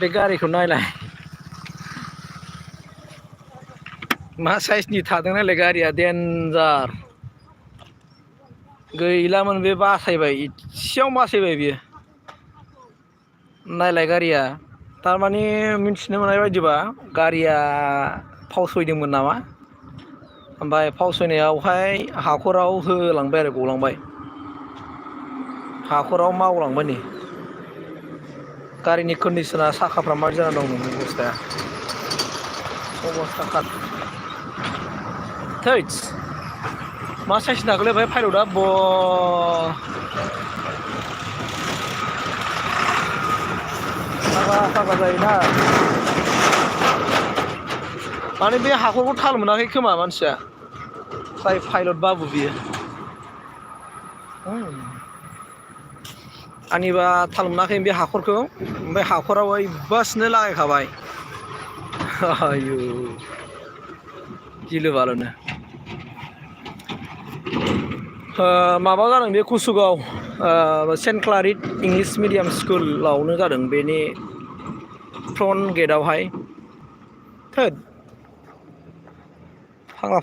बे गारिखौ नायलाय मा साइसनि थादों नायलाय गारिया देन्जार गैलामोन बे बासायबाय इसेयाव बासायबाय बियो नायलाय गारिया थारमाने मिथिनो मोननाय बायदिबा गारिया फावसयदोंमोन नामा ओमफ्राय फावसयनायावहाय हाखराव होलांबाय आरो गलांबाय हाखराव मावलांबाय नै गारिनि कन्डिसना साखाफ्रा माबायदि जाना दं नोंनि अबस्थाया अबस्था खाथ थैस मा साइस नागोलै बेहाय पाइलटआ ब फाग्ला जायोना माने बे हाखरखौ थाल मोनाखै खोमा मानसिया जाय पाइलट बाबु बियो आंनिबा थाल मोनाखै बे हाखरखौ ओमफ्राय हाखराव ओइबासिनो लागायखाबाय आयु गिलु बालुनो माबा जादों बे कुसुगाव सेन्ट क्लारिट इंलिस मिडियाम स्कुलावनो जादों बेनि फ्रन्ट गेटआवहाय थोद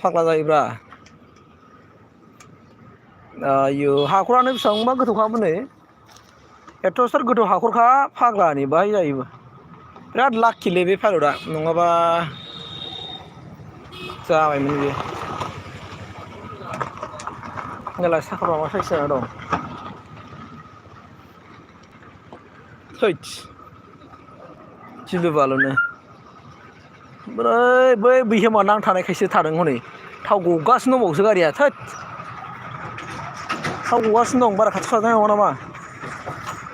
फाग्ला जायोब्रा आयु हाखरानो बेसेबांबा गोथौखामोन नै एथ'सार गोथौ हाखरखा फाग्लानि बाहाय जायोबो बिराद लाखिलै बे पाइलटआ नङाबा जाबायमोन बेयो नायलाय साखाफ्रा मा साइस जाना दं थैस गिलु बालुनो ओमफ्राय बै बैहोमा नांथानायखायसो थादों हनै थाव गगासिनो दंबावोसो गारिया थोद थाव गगासिनो दं बारा खाथि खालाद्राय नङा नामा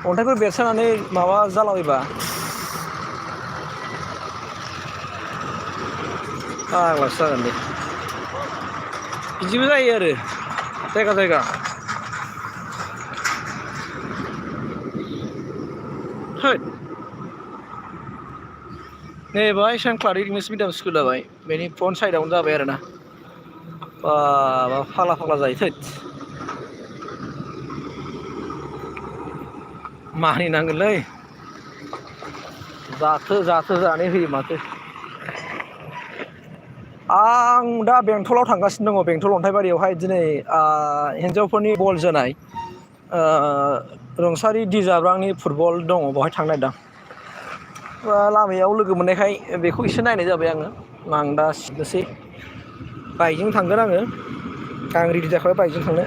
अन्थाइफोर बेरसानानै माबा जालाबायबा फाग्लासो जागोन दे बिदिबो जायो आरो जायगा थोद नै बेहाय सेन्ट क्लारिट इंलिस मिडियाम स्कुल जाबाय बेनि फ्रन्ट साइडआवनो जाबाय आरो ना बा फाग्ला जायो थोद मानिनांगोनलै जाथो जानानै होयो माथो आं दा बेंटलाव थांगासिनो दङ बेंटल अन्थाइबारियावहाय दिनै हिन्जावफोरनि बल जोनाय रुंसारि दि जाब्रांनि फुटबल दङ बेवहाय थांनो नागिरदों लामायाव लोगो मोननायखाय बेखौ एसे नायनाय जाबाय आङो आं दा सिटनोसै बाइकजों थांगोन आङो रेडि जाखाबाय बाइकजों थांनो